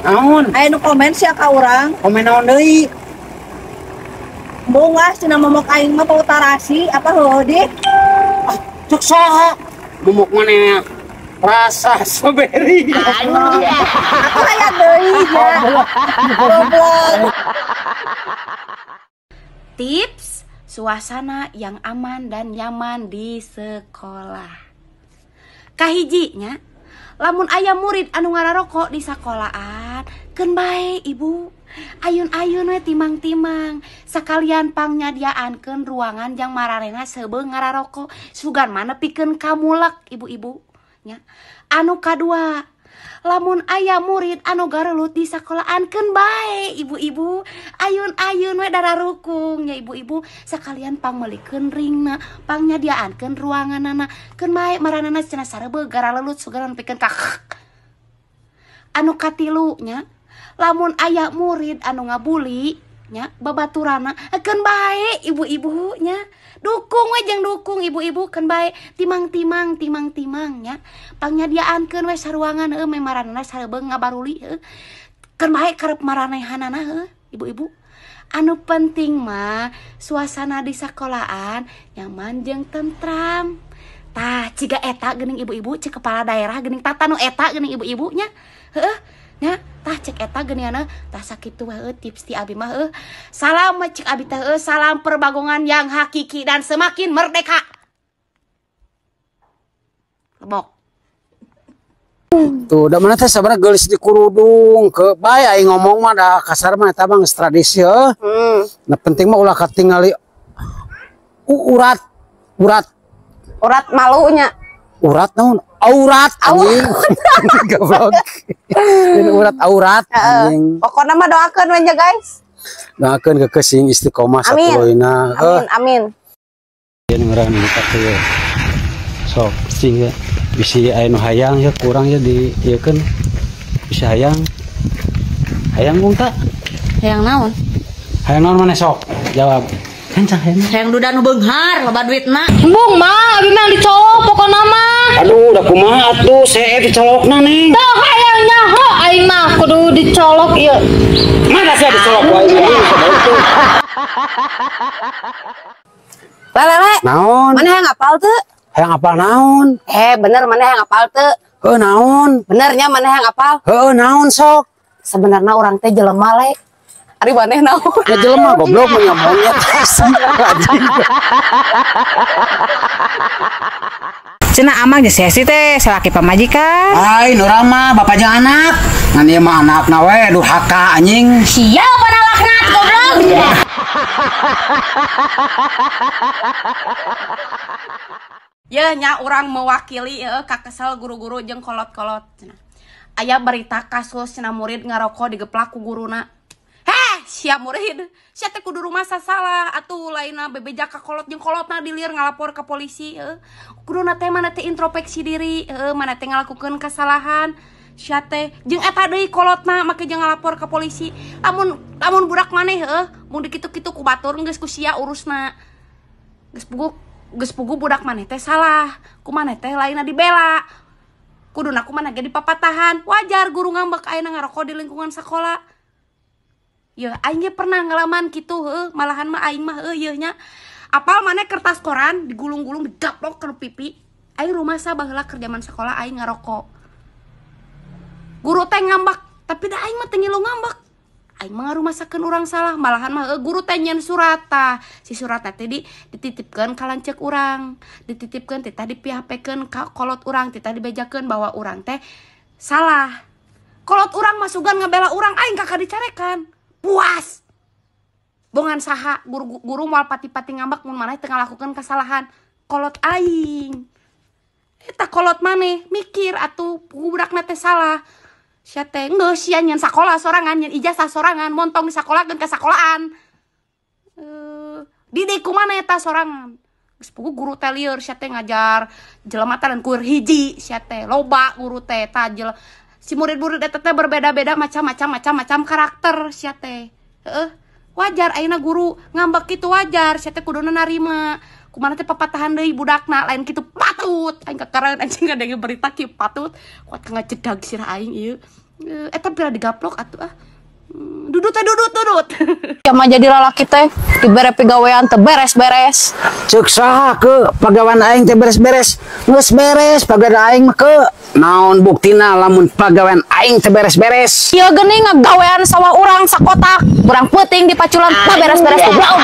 Naon? Aya nu komen sia ka urang. Komen naon deui? Embung ah cenah momok aing mah bau tarasi apa heueuh dik? Ah, cek saha? Momok maneh rasa strawberry. Aku hayang deui nya. Goblok. Tips suasana yang aman dan nyaman di sekolah. Kahiji nya, lamun aya murid anu ngararokok di sekolahan, keun bae ibu. Ayun-ayun we timang-timang, sakalian pangnyadiaankeun ruangan jang mararena seubeuh ngararokok, sugan mah nepikeun kamulek ibu-ibu nya. Anu kadua, lamun aya murid anu garelut di sekolahan keun bae ibu-ibu, ayun-ayun we dararukung nya ibu-ibu, sakalian pangmeulikeun ringna, pangnyadiaankeun ruanganana, keun bae maranana cenah sareubeuh garalelut sugan nepikeun ka. Anu katilu nya, lamun aya murid anu ngabuli nya babaturana, keun bae ibu-ibu nya, dukung we jeung dukung ibu-ibu, keun bae timang-timang timang-timang nya, pangnyadiaankeun we saruangan heueuh memaranana sareubeuh ngabaruli heueuh, keun bae karep maranehanana heueuh ibu-ibu. Anu penting mah suasana di sekolahan nyaman jeung tentram. Tah ciga eta geuning ibu-ibu, cek kepala daerah geuning tata nu eta geuning ibu-ibu nya heueuh nya. Tah cek eta geuninganna, tah sakitu heueuh tips ti abi mah heueuh. Salam cek abi teh heueuh, salam perbagongan yang hakiki dan semakin merdeka. Lebok. Tuh, da mana teh sabaraha geulis di kurudung ke bae aing ngomong mah da kasar mah eta mah geus tradisi heueuh. Nah penting mah ulah katingali urat, urat. Urat malunya. Urat naon? Aurat anjing. Goblok. Ini urat aurat anjing. Pokoknya mah doakeun we nya guys. Doakeun keukeuh sing istiqomah satuluyna. Amin amin. Ieu ngeureun dipakai ye. Sok cing ya. Bisi aya nu hayang ya kurang ya di ieu keun. Bisi hayang. Hayang mung tak? Hayang naon? Hayang naon maneh sok? Jawab. Kencang hayang. Hayang duda nu beunghar loba duitna. Embung mah abi mah dicolok pokona mah. Aduh, udah kumaha atuh seep dicolokna nih. Teu hayang nyaho aing mah kudu dicolok ieu. Mana sia dicolok wae anjing. Lele. Naon? Mana hayang apal teu? Hayang apal naon? Bener mana hayang apal teu? Heuh naon? Benernya mana hayang apal? Heuh naon sok? Sebenarnya urang teh jelema le. Ari maneh naon? Ya jelema goblok mah monyet. Cenah amang jeung si teh salaki pamajikan. Ai nu urang mah bapak jeung anak. Ngan ieu mah anakna we durhaka anjing. Siapa nalakna goblok? Yeuh nya urang mewakili kakesel guru-guru jeung kolot-kolot cenah. Aya berita kasus cenah murid ngarokok digeplak ku guruna. Heh, sia murid, sia teh kudu rumasa salah atuh lainna bebeja ka kolot jeung kolotna dilir ngalapor ka polisi heueuh. Kuduna teh mana teh introspeksi diri heueuh, mana teh ngalakukeun kasalahan sia teh jeung eta deui kolotna make jeung ngalapor ka polisi. Lamun lamun budak maneh heueuh, mun dikitu-kitu ku batur geus ku sia urusna. Geus puguh budak maneh teh salah, ku maneh teh lainna dibela. Kuduna ku maneh ge dipapatahan. Wajar guru ngambek ayeuna ngarokok di lingkungan sekolah. Yeuh, aing ge pernah ngalaman kitu heueuh, malahan mah aing mah heueuh yeuh nya. Apal maneh kertas koran digulung-gulung digaplok ke pipi. Aing rumasa baheula keur jaman sekolah aing ngarokok. Guru teh ngambek, tapi da aing mah teu ngilu ngambek. Aing mah ngarumasakeun urang salah, malahan mah guru teh nyeun surat tah. Si surat teh dititipkeun ka lanceuk urang, dititipkeun teh dipihapekeun ka kolot urang, teh dibejakeun bahwa urang teh salah. Kolot urang mah sugan ngabela urang, aing kakak dicarekan. Puas. Bongan saha guru, guru moal pati-pati ngambek mun maneh teu ngalakukeun kesalahan. Kolot aing. Eta kolot maneh mikir atuh budakna teh salah. Sia teh geus sia nyeun sakola sorangan, nyeun ijazah sorangan, montong di sakolakeun ka sakolahan. Didik ku maneh eta sorangan. Geus puguh guru teh lieur sia teh ngajar jelema teh kur hiji sia teh loba guru teh eta si murid-murid eta teh berbeda-beda macam-macam karakter sia teh. Heueuh, wajar ayeuna guru ngambek kitu wajar, sia teh kuduna narima. Kumaha teh papatahan deui budakna lain kitu patut. Aing kakaran anjing ngadenge berita kieu patut. Kuat ngajedag sirah aing ieu. Eta pira digaplok atuh ah. Dudut teh dudut dudut. Ya mah jadi lalaki teh dibere pigawean teu beres-beres. Cek saha ke pagawean aing teh beres-beres? Geus beres pagawean aing mah ke. Naon buktina lamun pagawean aing teh beres-beres? Ieu geuning ngagawean sawah urang sakotak, urang peuting di paculan teu beres-beres goblok.